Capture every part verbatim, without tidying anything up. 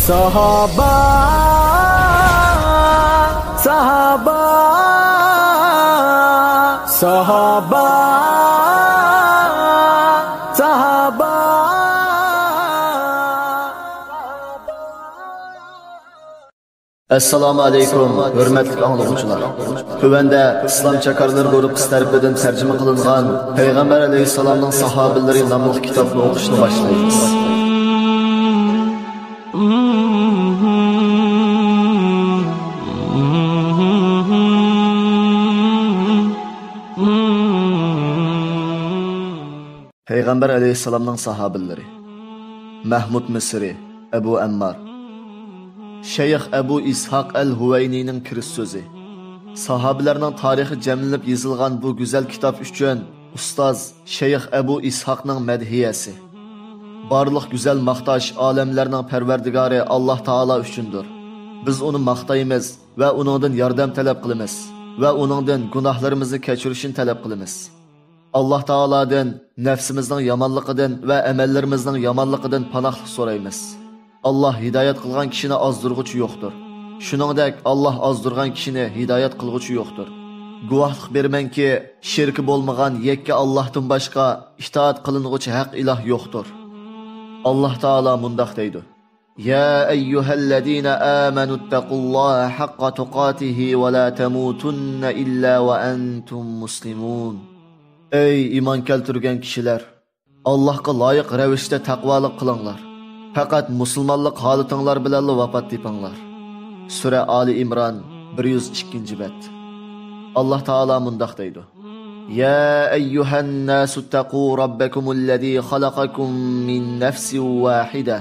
ساھابا، ساھابا، ساھابا، ساھابا. ئەسسالامۇ ئەلەيكۇم، ھۆرمەتلىك ئاڭلىغۇچىلار. تۆۋەندە ئىسلام چاكارلىرى گۇرۇپپىسى تەرىپىدىن تەرجىمە قىلىنغان پەيغەمبەر ئەلەيھىسسالامنىڭ ساھابىلىرى ناملىق كىتابنى ئوقۇشنى باشلايمىز. پەيغەمبەر ئەلەيھىسسالامنىڭ ساھابىلىرى. مەھمۇد مىسرى، ئەبۇ ئەممار. شەيخ ئەبۇ ئىسھاق ئەل ھۇۋەينىنىڭ كىرىش سۆزى. ساھابىلەرنىڭ تارىخى جەملىنىپ يېزىلغان بۇ گۈزەل كىتاب ئۈچۈن ئۇستاز شەيخ ئەبۇ ئىسھاقنىڭ مەدھىيەسى. بارلىق گۈزەل ماختاش ئالەملەرنىڭ پەرۋەردىگارى ئاللاھ تائالا ئۈچۈندۇر. بىز ئۇنى ماختايمىز ۋە ئۇنىڭدىن ياردەم تەلەپ قىلىمىز ۋە ئۇنىڭدىن گۇناھلىرىمىزنى كەچۈرۈشىنى تەلەپ قىلىمىز. ئاللاھ تائالادىن نەپسىمىزنىڭ يامانلىقىدىن ۋە ئەمەللىرىمىزنىڭ يامانلىقىدىن پاناھلىق سورايمىز. ئاللاھ ھىدايەت قىلغان كىشىنى ئازدۇرغۇچى يوقتۇر. شۇنىڭدەك ئاللاھ ئازدۇرغان كىشىنى ھىدايەت قىلغۇچى يوقتۇر. گۇۋاھلىق بېرىمەنكى، شېرىكى بولمىغان يەككە ئاللاھتىن باشقا ئىتائەت قىلىنغۇچى ھەق ئىلاھ يوقتۇر. ئاللاھ تائالا مۇنداق دەيدۇ: يا أيها الذين آمنوا اتقوا الله حق تقاته ولا تموتن إلا وأنتم مسلمون. ئەي ئىمان كەلتۈرگەن كىشىلەر، ئاللاھقا لايىق رەۋىشتە تەقۋالىق قىلىڭلار. پەقەت مۇسۇلمانلىق ھالىتىڭلار بىلەنلا ۋاپات تېپىڭلار. سۈرە ئالى ئىمران، بىر يۈز ئىككىنچى بەت. ئاللاھ تائالا مۇنداق دەيدۇ: يا أيها الناس اتقوا ربكم الذي خلقكم من نفس واحدة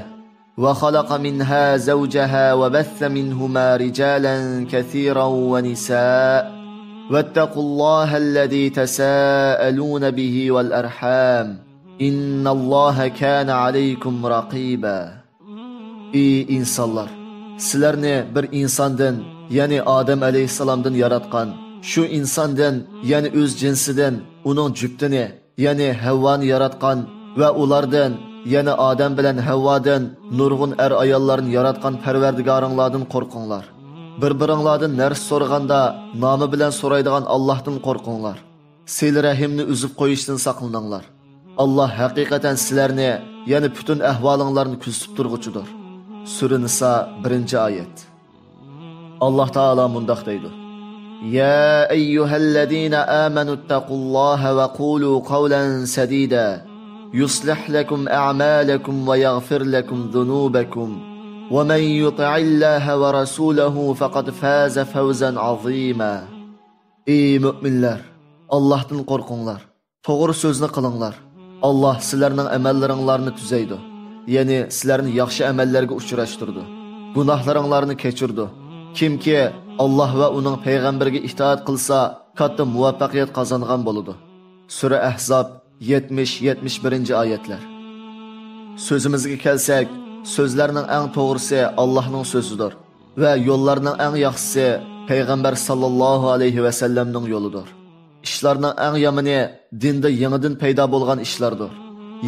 وخلق منها زوجها وبث منهما رجالا كثيرا ونساء واتقوا الله الذي تساءلون به والأرحام إن الله كان عليكم رقيبا. ئى ئىنسانلار! سىلەرنى بىر ئىنساندىن، يەنى ئادەم ئەلەيھىسسالامدىن ياراتقان، شۇ ئىنساندىن، يەنى ئۆز جىنسىدىن ئۇنىڭ جۈپتىنى، يەنى ھەۋۋانى ياراتقان ۋە ئۇلاردىن، يەنى ئادەم بىلەن ھەۋۋادىن نۇرغۇن ئەر-ئاياللارنى ياراتقان پەرۋەردىگارىڭلاردىن قورقۇڭلار. بىر-بىرىڭلاردىن نەرسە سورىغاندا، نامى بىلەن سورايدىغان ئاللاھتىن قورقۇڭلار. سىلە رەھىمنى ئۈزۈپ قويۇشتىن ساقلىنىڭلار. ئاللاھ ھەقىقەتەن سىلەرنى، يەنى پۈتۈن ئەھۋالىڭلارنى كۆزىتىپ تۇرغۇچىدۇر. سۈرە نىسا، بىرىنچى ئايەت. ئاللاھ تائالا مۇنداق دەيدۇ: يا أيها الذين آمنوا اتقوا الله وقولوا قولا سديدا يصلح لكم أعمالكم ويغفر لكم ذنوبكم ومن يطع الله ورسوله فقد فاز فوزا عظيما. ئى مۆمىنلەر! ئاللاھتىن قورقۇڭلار. توغرا سۆزنى قىلىڭلار. ئاللاھ سىلەرنىڭ ئەمەللىرىڭلارنى تۈزەيدۇ، يەنى سىلەرنى ياخشى ئەمەللەرگە ئۇچراشتۇرىدۇ، گۇناھلىرىڭلارنى كەچۈرىدۇ. كىمكى ئاللاھ ۋە ئۇنىڭ پەيغەمبىرىگە ئىتائەت قىلسا، كاتتا مۇۋەپپەقىيەت قازانغان بولىدۇ. سۈرە ئەھزاب، يەتمىش، يەتمىش بىرىنچى ئايەتلەر. سۆزىمىزگە كەلسەك، سۆزلەرنىڭ ئەڭ توغرىسى ئاللاھنىڭ سۆزىدۇر. ۋە يوللارنىڭ ئەڭ ياخشىسى پەيغەمبەر ساللاللاھۇ ئەلەيھى ۋەسەللەمنىڭ يولىدۇر. ئىشلارنىڭ ئەڭ يامىنى دىندا يېڭىدىن پەيدا بولغان ئىشلاردۇر.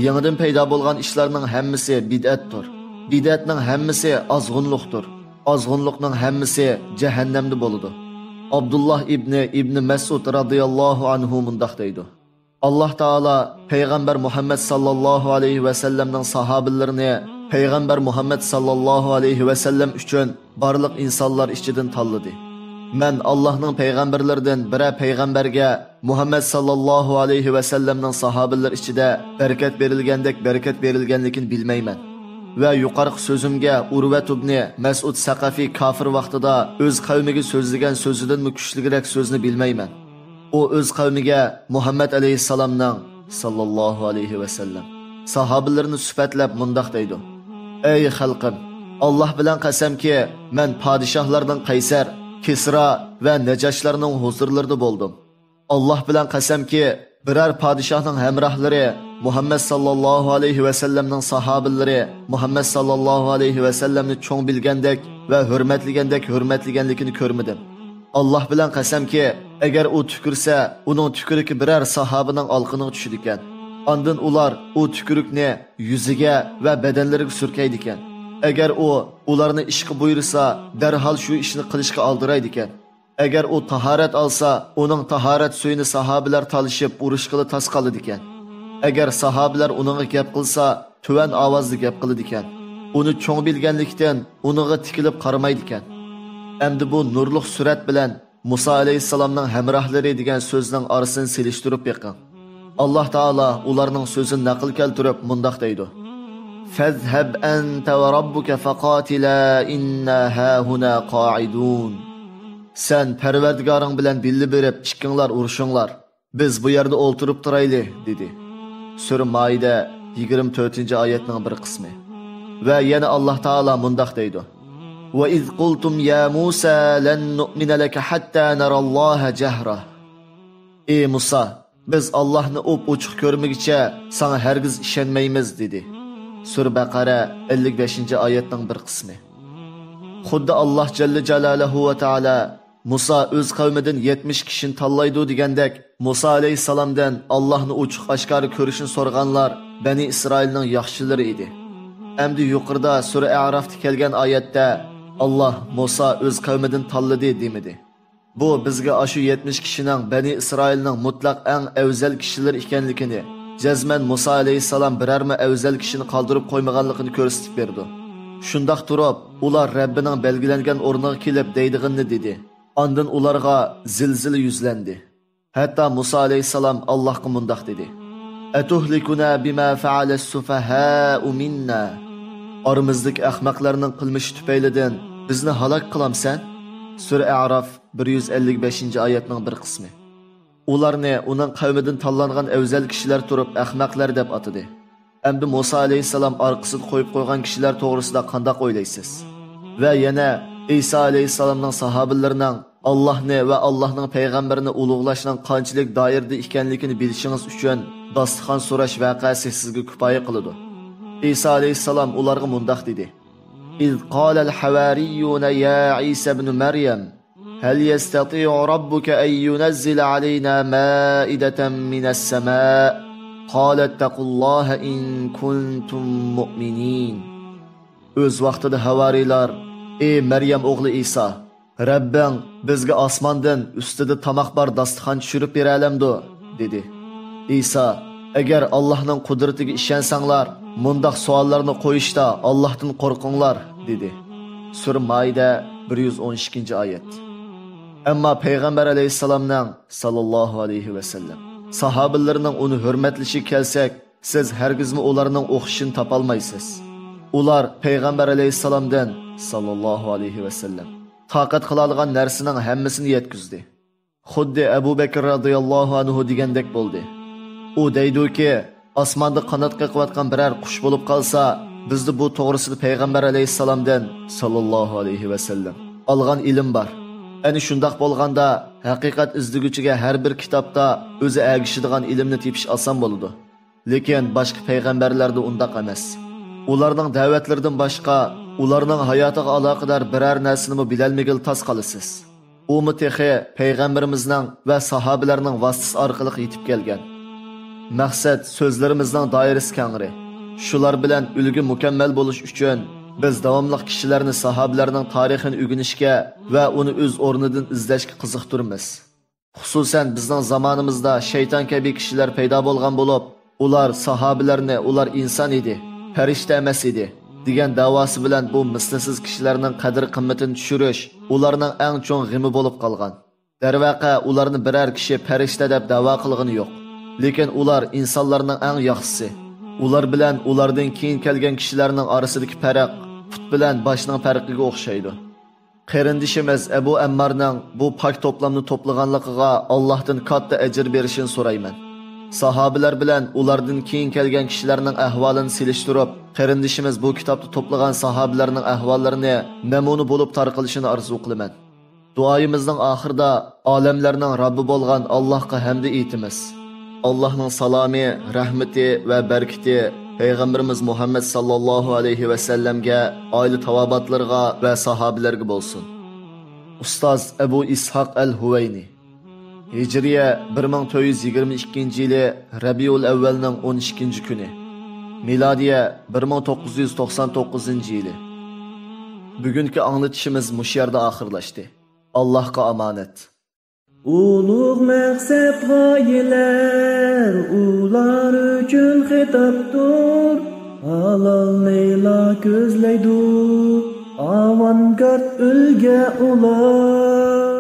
يېڭىدىن پەيدا بولغان ئىشلارنىڭ ھەممىسى بىدئەتتۇر. بىدئەتنىڭ ھەممىسى ئازغۇنلۇقتۇر. ئازغۇنلۇقنىڭ ھەممىسى جەھەننەمدە بولىدۇ. ئابدۇللاھ ئىبنى ئىبنى مەسئۇد رازىياللاھۇ ئەنھۇ مۇنداق دەيدۇ: ئاللاھ تائالا پەيغەمبەر مۇھەممەد ساللاللاھۇ ئەلەيھى ۋەسەللەمنىڭ ساھابىلىرىنى پەيغەمبەر مۇھەممەد ساللاللاھۇ ئەلەيھى ۋەسەللەم ئۈچۈن بارلىق ئىنسانلار ئىچىدىن تاللىدى. مەن ئاللاھنىڭ پەيغەمبەرلىرىدىن بىرەر پەيغەمبەرگە مۇھەممەد ساللاللاھۇ ئەلەيھى ۋەسەللەمنىڭ ساھابىلىرى ئىچىدە بەرىكەت بېرىلگەندەك بەرىكەت بېرىلگەنلىكىنى بىلمەيمەن. ۋە يۇقىرىقى سۆزۈمگە ئۇرۋەت ئىبنى مەسئۇد سەقەفى كافىر ۋاقتىدا ئۆز قەۋمىگە سۆزلىگەن سۆزىدىنمۇ كۈچلۈكرەك سۆزنى بىلمەيمەن. ئۇ ئۆز قەۋمىگە مۇھەممەد ئەلەيھىسسالامنىڭ، ساللاللاھۇ ئەلەيھى ۋەسەللەم، ساھابىلىرىنى سۈپەتلەپ مۇنداق دەيدۇ: ئەي خەلقىم! ئاللاھ بىلەن قەسەمكى، مەن پادىشاھلارنىڭ قەيسەر، كىسرا ۋە نەجاشلارنىڭ ھۇزۇرلىرىدا بولدۇم. ئاللاھ بىلەن قەسەمكى، بىرەر پادىشاھنىڭ ھەمراھلىرى مۇھەممەد ساللاللاھۇ ئەلەيھى ۋەسەللەمنىڭ ساھابىلىرى مۇھەممەد ساللاللاھۇ ئەلەيھى ۋەسەللەمنى چوڭ بىلگەندەك ۋە ھۆرمەتلىگەندەك ھۆرمەتلىگەنلىكىنى كۆرمىدىم. ئاللاھ بىلەن قەسەمكى، ئەگەر ئۇ تۈكۈرسە، ئۇنىڭ تۈكۈرۈكى بىرەر ساھابىنىڭ ئالىقىنىغا چۈشىدىكەن. ئاندىن ئۇلار ئۇ تۈكۈرۈكنى يۈزىگە ۋە بەدەنلىرىگە سۈركەيدىكەن. ئەگەر ئۇ ئۇلارنى ئىشقا بۇيرۇسا، دەرھال شۇ ئىشنى قىلىشقا ئالدىرايدىكەن. ئەگەر ئۇ تاھارەت ئالسا، ئۇنىڭ تاھارەت سۈيىنى ساھابىلەر تالىشىپ ئۇرۇشقىلى تاس قالىدىكەن. ئەگەر ساھابىلەر ئۇنىڭغا گەپ قىلسا، تۆۋەن ئاۋازدا گەپ قىلىدىكەن. ئۇنى چوڭ بىلگەنلىكتىن، ئۇنىڭغا تىكىلىپ قارىمايدىكەن. ئەمدى بۇ نۇرلۇق سۈرەت بىلەن مۇسا ئەلەيھىسسالامنىڭ ھەمراھلىرى دېگەن سۆزنىڭ ئارىسىنى سېلىشتۇرۇپ بېقىڭ. ئاللاھ تائالا ئۇلارنىڭ سۆزىنى نەقىل كەلتۈرۈپ مۇنداق دەيدۇ: فاذهب أنت وربك فقاتلا إنا هاهنا قاعدون. سەن پەرۋەردىگارىڭ بىلەن بىللە بېرىپ ئىككىڭلار ئۇرۇشۇڭلار. بىز بۇ يەردە ئولتۇرۇپ تۇرايلى، دېدى. سۈرە مائىدە، يىگىرمە تۆتىنچى ئايەتنىڭ بىر قىسمى. ۋە يەنە ئاللاھ تائالا مۇنداق دەيدۇ: وإذ قلتم يا موسى لن نؤمن لك حتى نرى الله جهرة. ئى مۇسا، بىز ئاللاھنى ئوپئوچۇق كۆرمىگۈچە ساڭا ھەرگىز ئىشەنمەيمىز، دېدى. سۈرە بەقەرە، ئەللىك بەشىنچى ئايەتنىڭ بىر قىسمى. خۇددى ئاللاھ جەللە جالالۇھۇ ۋە تائالا مۇسا ئۆز قەۋمىدىن يەتمىش كىشىنى تاللايدۇ دېگەندەك، مۇسا ئەلەيھىسسالامدىن ئاللاھنى ئوچۇق ئاشكارا كۆرۈشنى سورىغانلار بەنى ئىسرائىلنىڭ ياخشىلىرى ئىدى. ئەمدى يۇقىرىدا سۈرە ئەرافتا كەلگەن ئايەتتە ئاللاھ مۇسا ئۆز قەۋمىدىن تاللىدى دېمىدى. بۇ بىزگە ئاشۇ يەتمىش كىشىنىڭ بەنى ئىسرائىلنىڭ مۇتلەق ئەڭ ئەۋزەل كىشىلىرى ئىكەنلىكىنى، جەزمەن مۇسا ئەلەيھىسسالام بىرەرمۇ ئەۋزەل كىشىنى قالدۇرۇپ قويمىغانلىقىنى كۆرسىتىپ بېرىدۇ. شۇنداق تۇرۇپ، ئۇلار رەببىنىڭ بەلگىلەنگەن ئورنىغا كېلىپ دەيدىغىنىنى دېدى. ئاندىن ئۇلارغا زىلزىلە يۈزلەندى. ھەتتا مۇسا ئەلەيھىسسالام ئاللاھقا مۇنداق دېدى: أتهلكنا بما فعل السفهاء منا. ئارىمىزدىكى ئەخمەقلەرنىڭ قىلمىشى تۈپەيلىدىن بىزنى ھالاك قىلامسەن؟ سۈرە ئەراف، بىر يۈز ئەللىك بەشىنچى ئايەتنىڭ بىر قىسمى. ئۇلارنى ئۇنىڭ قەۋمىدىن تاللانغان ئەۋزەل كىشىلەر تۇرۇپ ئەخمەقلەر دەپ ئاتىدى. ئەمدى مۇسا ئەلەيھىسسالام ئارقىسىدا قويۇپ قويغان كىشىلەر توغرىسىدا قانداق ئويلايسىز؟ ۋە يەنە ئىسا ئەلەيھىسسالامنىڭ ساھابىلىرىنىڭ ئاللاھنى ۋە ئاللاھنىڭ پەيغەمبىرىنى ئۇلۇغلاشنىڭ قانچىلىك دائىرىدە ئىكەنلىكىنى بىلىشىڭىز ئۈچۈن داستىخان سوراش ۋەقەسى سىزگە كۇپايە قىلىدۇ. ئىسا ئەلەيھىسسالام ئۇلارغا مۇنداق دېدى: إذ قال الحواريون يا عيسى ابن مريم هل يستطيع ربك أن ينزل علينا مائدة من السماء؟ قال اتقوا الله إن كنتم مؤمنين. ئۆز ۋاقتىدا ھاۋارىيلار: ئى مەريەم ئوغلى ئىسا، رەببىڭ بىزگە ئاسماندىن ئۈستىدە تاماق بار داستىخان چۈشۈرۈپ بېرەلەمدۇ؟ دېدى. ئىسا: ئەگەر ئاللاھنىڭ قۇدرىتىگە ئىشەنسەڭلار، مۇنداق سوئاللارنى قويۇشتا ئاللاھتىن قورقۇڭلار، دېدى. سۈرە مائىدە، بىر يۈز ئون ئىككىنچى ئايەت. ئەمما پەيغەمبەر ئەلەيھىسسالامنىڭ، ساللاللاھۇ ئەلەيھى ۋەسەللەم، ساھابىلىرىنىڭ ئۇنى ھۆرمەتلىشىگە كەلسەك، سىز ھەرگىزمۇ ئۇلارنىڭ ئوخشىشىنى تاپالمايسىز. ئۇلار پەيغەمبەر ئەلەيھىسسالامدىن، ساللاللاھۇ ئەلەيھى ۋەسەللەم، تاقەت قىلالىغان نەرسىنىڭ ھەممىسىنى يەتكۈزدى. خۇددى ئەبۇ بەكىر رەزىياللاھۇ ئەنھۇ دېگەندەك بولدى. ئۇ دەيدۇكى، ئاسماندا قانات قېقىۋاتقان بىرەر قۇش بولۇپ قالسا، بىزدە بۇ توغرىسىدا پەيغەمبەر ئەلەيھىسسالامدىن، ساللاللاھۇ ئەلەيھى ۋەسەللەم، ئالغان ئىلىم بار. ئەنە شۇنداق بولغاندا، ھەقىقەت ئىزدىگۈچىگە ھەر بىر كىتابتا ئۆزى ئەگىشىدىغان ئىلىمنى تېپىش ئاسان بولىدۇ. لېكىن باشقا پەيغەمبەرلەردە ئۇنداق ئەمەس. ئۇلارنىڭ دەۋەتلىرىدىن باشقا، ئۇلارنىڭ ھاياتىغا ئالاقىدار بىرەر نەرسىنىمۇ بىلەلمىگىلى تاس قالىسىز. ئۇمۇ تېخى پەيغەمبىرىمىزنىڭ ۋە ساھابىلەرنىڭ ۋاسىتىسى ئارقىلىق يېتىپ كەلگەن. مەقسەت، سۆزلىرىمىزنىڭ دائىرىسى كەڭرى. شۇلار بىلەن ئۈلگە مۇكەممەل بولۇش ئۈچۈن، بىز داۋاملىق كىشىلەرنى ساھابىلەرنىڭ تارىخىنى ئۆگىنىشكە ۋە ئۇنى ئۆز ئورنىدىن ئىزدەشكە قىزىقتۇرىمىز. خۇسۇسەن بىزنىڭ زامانىمىزدا شەيتان كەبى كىشىلەر پەيدا بولغان بولۇپ، ئۇلار ساھابىلەرنى «ئۇلار ئىنسان ئىدى، پەرىشتە ئەمەس ئىدى» دېگەن داۋاسى بىلەن بۇ مىسلىسىز كىشىلەرنىڭ قەدىر-قىممىتىنى چۈشۈرۈش ئۇلارنىڭ ئەڭ چوڭ غېمى بولۇپ قالغان. دەرۋەقە، ئۇلارنى بىرەر كىشى پەرىشتە دەپ دەۋا قىلغىنى يوق. لېكىن ئۇلار ئىنسانلارنىڭ ئەڭ ياخشىسى. ئۇلار بىلەن ئۇلاردىن كېيىن كەلگەن كىشىلەرنىڭ ئارىسىدىكى پەرق پۇت بىلەن باشنىڭ پەرقىگە ئوخشايدۇ. قېرىندىشىمىز ئەبۇ ئەممارنىڭ بۇ پاك توپلامنى توپلىغانلىقىغا ئاللاھتىن كاتتا ئەجىر بېرىشىنى سورايمەن. ساھابىلەر بىلەن ئۇلاردىن كېيىن كەلگەن كىشىلەرنىڭ ئەھۋالىنى سېلىشتۇرۇپ، قېرىندىشىمىز بۇ كىتابتا توپلىغان ساھابىلەرنىڭ ئەھۋاللىرىنى نەمۇنە بولۇپ تارقىلىشىنى ئارزۇ قىلىمەن. دۇئايىمىزنىڭ ئاخىرىدا ئالەملەرنىڭ رەببى بولغان ئاللاھقا ھەمدە ئېيتىمىز. ئاللاھنىڭ سالامى، رەھمىتى ۋە بەرىكىتى پەيغەمبىرىمىز مۇھەممەد ساللاللاھۇ ئەلەيھى ۋەسەللەمگە، ئائىلە تاۋابىئاتلىرىغا ۋە ساھابىلەرگە بولسۇن. ئۇستاز ئەبۇ ئىسھاق ئەل ھۇۋەينى. ھىجرىيە بىر مىڭ تۆت يۈز يىگىرمە ئىككىنچى يىلى رەبىئۇل ئەۋۋەلنىڭ ئون ئىككىنچى كۈنى. مىلادىيە بىر مىڭ توققۇز يۈز توقسان توققۇزىنچى يىلى. بۈگۈنكى ئاڭلىتىشىمىز مۇشۇ يەردە ئاخىرلاشتى. ئاللاھقا ئامانەت. ئۇلۇغ مەقسەت غايىلەر ئۇلار ئۈچۈن خىتابتۇر. ھالالنىلا كۆزلەيدۇ ئاۋانگارت ئۈلگە ئۇلار.